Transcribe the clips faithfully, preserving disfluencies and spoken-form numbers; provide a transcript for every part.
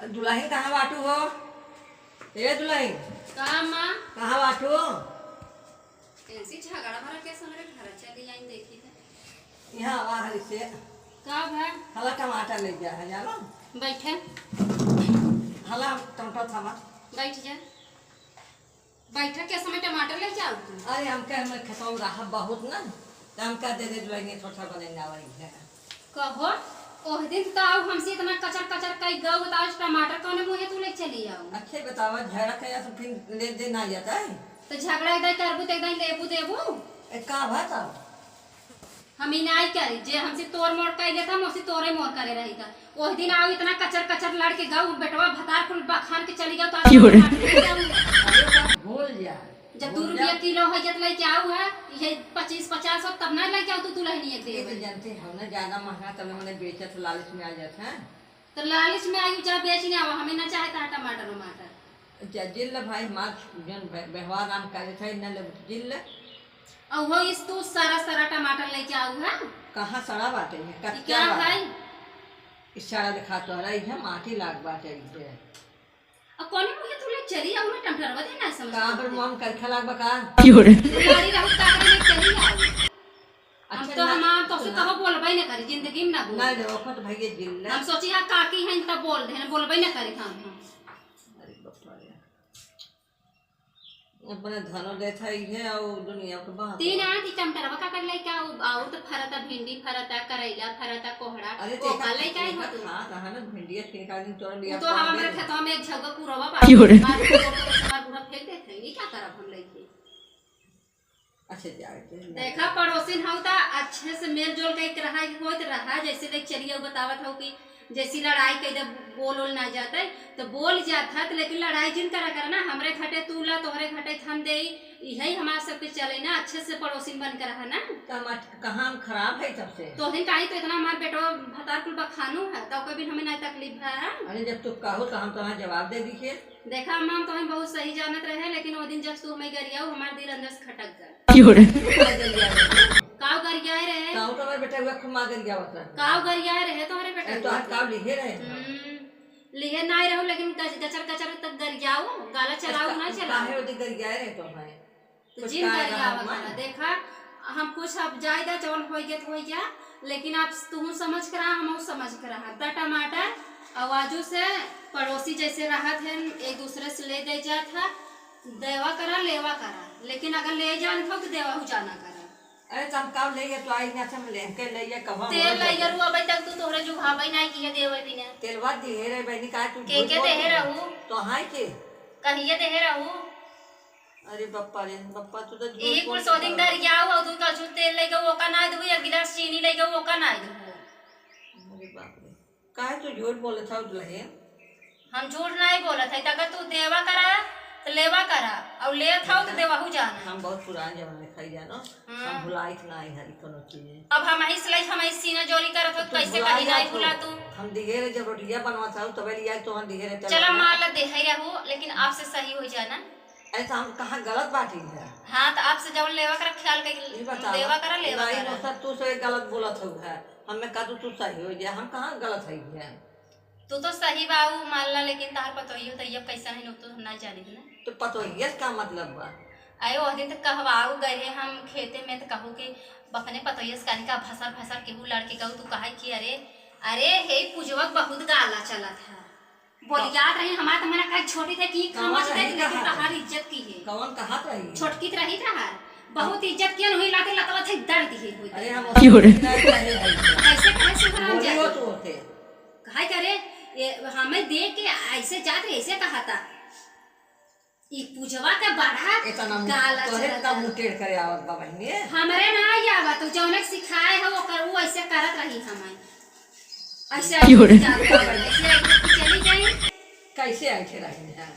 दुलहिन, कहाँ बाटू हो? ए दुलहिन, का माँ? कहाँ बाटू? ऐसी झगड़ा भरा के हमरे घर चली आई, देखी तो। यहाँ आवा हरी से। का भा? हला टमाटर ले गया है, जानो? बैठे। हला टमाटर थामा। बैठ जा। बैठा के समय टमाटर ले जाओ तू? अरे, हमके, हमरे खेतवा में रहा बहुत ना, तो हम कह दे दे, दुलहिन, थोड़ा सा बने ना वही है। कहो, ओह दिन तो आऊ हमसे इतना कचर कचर कई गऊ, तो आज टमाटर कौन मुँहे तू ले चली आऊ? अच्छे बतावा, झगड़ा कइला से फिर ले दे ना जाता है? तो झगड़ा एकदम करबू तो एकदम लेबू देबू। ए, का बात है? हम ई नाई करी, जे हमसे तोर मोर कई लेता, हम उसे तोरे मोर करे रही था। ओह दिन आऊ इतना कचर कचर लड़ के गऊ, बेटवा भतार कुल बखान के चली गऊ, तो आज क्यों रे? टमाटर ले जाऊ। अरे, तो भूल जा। जब दू रुपया किलो है, जब लेके आऊ है, ये पच्चीस पचास हो, तब ना लेके आऊ तू दुलहिनिया के ये तो देवे। जानते हो ना, ज्यादा महंगा तब मैंने बेचा तो लालच में आ जाता है। तो लालच में आई, जा बेच ले आवा, हमें ना चाहे था टमाटर वमाटर। जा जिल भाई, मार जन व्य-, व्यवहार नाम करे था, इन्हें ले जिल। और वो इस तू सारा सारा टमाटर लेके आऊ है। कहाँ सड़ा बाटे है, ये कच्चा क्या बा। है? इस सड़ा दिखा तो रही है, माटी लाग बाटे है। अब कौन मुँहे तू ले चली आऊ, मैं टमटरवा दे ना समझ कहाँ पर पाते। मुँह में करखा लाग बा का? क्यों रे? तू लाड़ी रहू का करे ले चली आऊ। हम अच्छा, तो ना, हम, हम तो से सुना। कहो बोलबे न करी, जिंदगी में ना बोल। ना रे, ओखो तो भैया जिल्ला। हम सोची हाँ काकी हैं तब बोल दे, बोलबे न करी हम, हम। अरे बाप रे। अपने धनो देत है इहे और दुनिया के बाप। तीन आंटी टमटरवा का कर लेके आऊ, और तो फरता भिंडी, फरता करैला, फरता कोहड़ा, अरे ओका देखा, लेके आई हो देखा, तू। खा रहा ना भिंडिया, ठीक आदमी तोड़ लिया, वो तो हम हमारे खेतवा में एक झगो पुरवा बा। क्यों रे? हमारे बूढ़ा फेंक देते हैं, ये क्या करब हम लेके? अच्छा, जाए दे, ना देखा, जाए। पड़ोसिन हऊ त अच्छे से मेल जोल के एक रहा, एक होत रहा, जैसे देख चलिए बतावत हऊ कि जैसी लड़ाई कई दे बोल ओल ना जाते, तो बोल जात है, तो लेकिन लड़ाई जिन करा करा ना, हमरे घटे तू ला, तोहरे घटे हम दे, यही हमारे सबके चले ना, अच्छे से पड़ोसिन बन के रहा ना। तो हम अच-, कहाँ हम खराब है तब से? तो दिन काहे तो इतना हमार बेटवा भतार कुल बखानू है, तो कोई भी हमें ना तकलीफ है। अरे जब तू कहो तो हम तुम्हारा जवाब दे दीजिए। देखा अम्मा, हम तोहन बहुत सही जानत रहे, लेकिन वो दिन जब तू हमें गरियाऊ, हमार दिल अंदर से खटक गए। क्यों रे? काव गरियाए रहे? काव तो हमारे बेटा हुआ खुमा गरियावत रहे। काव गरियाए रहे तोहरे बेटा ए, तो हुआ? आज काव लिहे रहे? हम्म, लिहे ना रहो, लेकिन गच-, गचर गचर तक गरियाओ, गाला चलाओ ना चलाओ। काहे ओदी गरियाए रहे तो हमारे? तो कुछ जिन कहा गरियावा रहा करा। देखा, हम कुछ अब जायदा जौन होइ गया तो होइ गया, लेकिन आप तुहू समझ करा, हमहू समझ करा। त टमाटर आवाजू से पड़ोसी जैसे रहत हैं, एक दूसरे से ले दे जात है, देवा करा, लेवा करा, लेकिन अगर ले जानत हो तो देवा हु जाना करा। अरे, तो हम कब ले गए तो आई ना, हम लेके ले गए, कब हम तेल ले गए, अबे तक तू तोहरे जुगाबे नहीं किए देवे बिना। तेलवा दिहे रे बहनी, काहे तू के झूठ के बोल देहे रही? रहू? तो हाय के? कहिए देहे रहू? अरे बप्पा रे, बप्पा, तू तो झूठ यही कुल बोलत सोदिन हऊ। गरियाऊ हो, तू कछु तेल लेके ओका ना देबू, एक गिलास चीनी लेके ओका ना देबू। अरे बाप रे, काहे तू झूठ बोलत हऊ दुलहिन? हम झूठ नहीं बोलत है, तका तू देवा करा, तो लेवा करा, और लेत हऊ तो देवाहू जाना। हम बहुत पुरान जमाने खाई जानो, हम्म। हम भुलाइत नहीं है कोनो चीज। अब हम इस लाइफ हम इस सीना जोरी करत हो, तो कैसे भुला कहीं जा नहीं तू। भुला तू? हम दिहे रे जब रोटिया बनवा था, तबे लिया तो हम दिहे रे, चला चला। मान ला देहे रहू, लेकिन आपसे सही हो जाना। अरे, तो हम कहाँ गलत बाटी है? हाँ, तो आपसे जवन लेवा करा ख्याल के ये बतावा, देवा करा, लेवा लाई करा। मतलब तू से गलत बोलत हऊ है, हमें का तू, तू सही हो गया, हम कहाँ गलत है ये? तू तो सही बाऊ, मान ला, लेकिन तार पतोहियो तो ये कैसा है, लोग तो हम ना जानित ना। तो पतोहिया से का मतलब बा? अरे, वो दिन तो कहवाऊ गए हम खेते में, तो कहू कि अपने पतोहिया से कनिका भसर भसर केहू लड़के कहू, तू कहे कि अरे, अरे, हे पूजवा बहुत गाला चलत है। बोल, याद रही, हमार तो मना कहे छोटी थे कि कौन खामा से रही देख, लेकिन कहा तहार था? इज्जत की है। कौन कहा था ये? छोटकी तो रही था, बहुत इज्जत किया, वही लाते लतवा थे, दर्द ही हुई अरे, था। हम क्यों रे? नहीं कहे हैं। कैसे कहे से हराम बोली हो जाते? तो होते। कहे करे, ये हमें देख के ऐसे जाते, ऐसे कहा था। ई पूजवा के बड़ा इतना मुंह, गाला तोहरे चलत इतना है। मुंह टेढ़ करे आवत बा बहिनी। हमरे ना आई आवत, उ जौने के सिखाए हो ओकर, उ ऐसे करत रही हमें। ऐसे क्यों रे? ऐसे जात है, ऐसे ऐसे चली जाई। कैसे ऐसे रही है?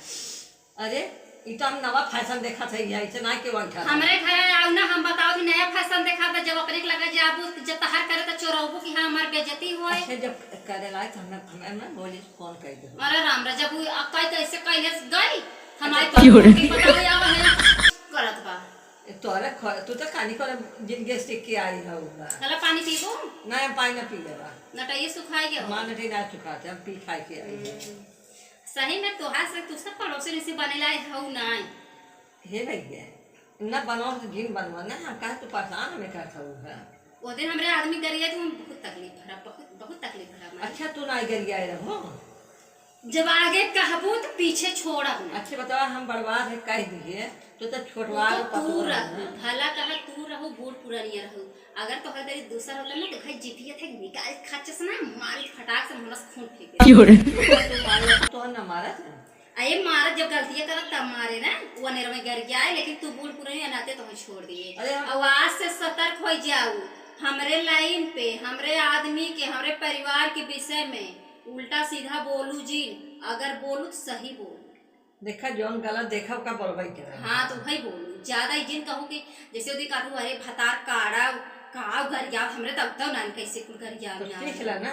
अरे, ई तो हम नवा फैशन देखत है, ऐसे ना के वंठा। हमरे घर आओ ना, हम बताओ कि नया फैशन देखा था, जब अपने के लगा जाबू, जब तहार करे तो चोरौबू कि हाँ, हमार बेइज्जती होए। अच्छा, जब करे लायक हमें, हमें ना बोली। फोन कर दे। अरे राम रे, जब उ अक्का तो ऐसे कैले से गई, हमारे अच्छा, तो क्यों रे? के पता है, आवा है, करत बा। ए, तोरे ख-, तू तो खाली कर जिंदगी से के आई है उनका। चला पानी पीबू? नहीं, हम पानी ना पी लेबा। नटैया सुखाई गया। माँ नटैया ना सुखाते, हम पी खाई के आई है। हम्म। सही में तोहार से तू सब पड़ोसी से बने लाए हऊ नाई। हे भैया, ना बनवा तो जिन बनवा ना, हम काहे तू परेशान हमें करत हऊ है? वो दिन हमरे आदमी गरिया तो हम बहुत तकलीफ भरा, बहुत, बहुत तकलीफ भरा हमारे। अच्छा, तू ना गरियाए रहो। जब आगे कहबू तो पीछे छोड़ब ना। अच्छा बतावा, हम बर्बाद है कह दिए, तो, तो छोटवा तू, के पतोह तू रह, रहू। भला कहा तू रहू, बूढ़ पुरानिया रहू। अगर तोहर दरी दूसर होला ना, तो भाई जितिया थे निकाल खच्चस ना, मारी फटाक से मुहलस खून फेंक दे। क्यों रे? तो मारो, तोहर ना मारत है। अरे मारत जब गलतियाँ करत तब मारे ना, वो अनेर में गरियाए, लेकिन तू बूढ़ पुरानिया नाते तोहे छोड़ दिए। अरे हम अब आज से सतर्क हो जाऊ, हमरे लाइन पे, हमरे आदमी के, हमरे परिवार के विषय में उल्टा सीधा बोलू जिन, अगर बोलू तो सही बोलू। देखा, जौन गलत देखा, ओका बोलबे के रहे। हाँ, तो वही बोलू, ज्यादा ही जिन कहू कि जैसे ओदी कहू, "अरे भतार काड़ा, का गरियाव, हमरे तब तो नान कैसे कुल गरियाव तो ना।" सीख ला ना।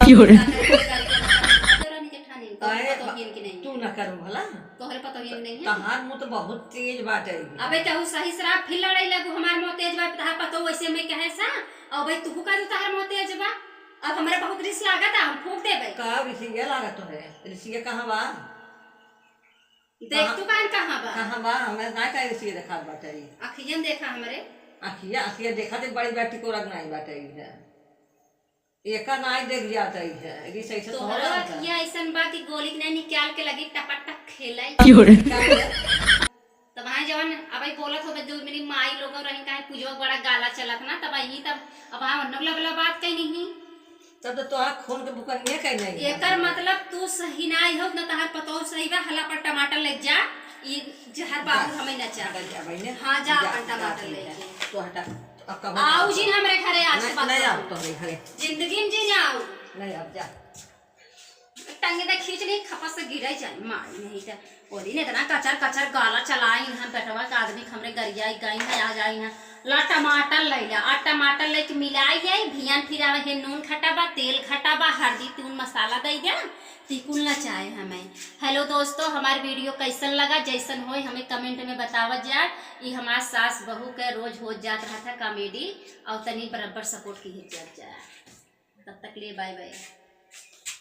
क्यों रे? तोहरे पतोहियन के नहीं, तोहरे आए, पतोहियन के नहीं। तू ना करू भला। तोहरे पतोहियन के नहीं है। तहार मुँह तो बहुत तेज बाटे। अबे कहू सही शराब फिर लड़ाई लगू, हमार मुँह तेज बा, तहार पतोह वैसे में कहे सा, और भाई तू का तू तहार मुँह तेज बा, अब हमरे बहुत रिस लागत, हम फूंक देबे। का रिसिया लागत तोहरे? रिसिया कहाँ बा? देख कहाँ, तू कान कहाँ बा? कहाँ बा? हमें ना का रिसिया देखात बाटे। अखियन देखा हमरे। अखिया, अखिया देखा दे, बड़ी बाटी को रंग नहीं बाटे है। एका नाई देख जात है, रिस ऐसे तोहरा थोड़ा होता। अखिया ऐसन बा कि गोली के नाई निकाल के लगी टपक टप खेलाई। क्यों रे? तब हाँ जवन अबे बोलत होबे, जो मेरी माई लोग रही, काहे पूजवा बड़ा गाला चलत ना, तब यही तब अब हाँ नगला वाला बात कही नहीं। तब तो तोहार खून के बुकनिया कही नहीं। एकर मतलब तू सही नाई हो, ना तहार पतोह सही बा, हला पर टमाटर ले जा, ई जहर बाबू बस, हमें ना चाहे। हटा जा बहिने। हाँ, जा जा, अपन जा, टमाटर जा, लेके। तो हटा। अब कबो आओ ना। जिन हमरे घरे आज नहीं, के बाद नहीं कबो। आओ तोहरे घरे। जिंदगी में जिन आओ। नहीं, अब जा। टंगे दे खींच ली, खपस से गिरे जाए, मारी नहीं तो। ओदी ने इतना कचर कचर गाला चलाई इन्हन बेटवा के आदमी के हमरे गरियाई गई है, आ जाई है। ला टमाटर ले ला, आ टमाटर लेके मिलाई है, भियन फिर आवे है, नून घटा बा, तेल घटा बा, हल्दी, तून मसाला दे दे, तिकुल ना चाहे हमें। Hello दोस्तों, हमार video कैसन लगा, जैसन होए हमें comment में बतावत जा। ई हमार सास बहू के रोज हो जात रहा था comedy, और तनी बराबर support की जात जा। तब तक लिए bye bye।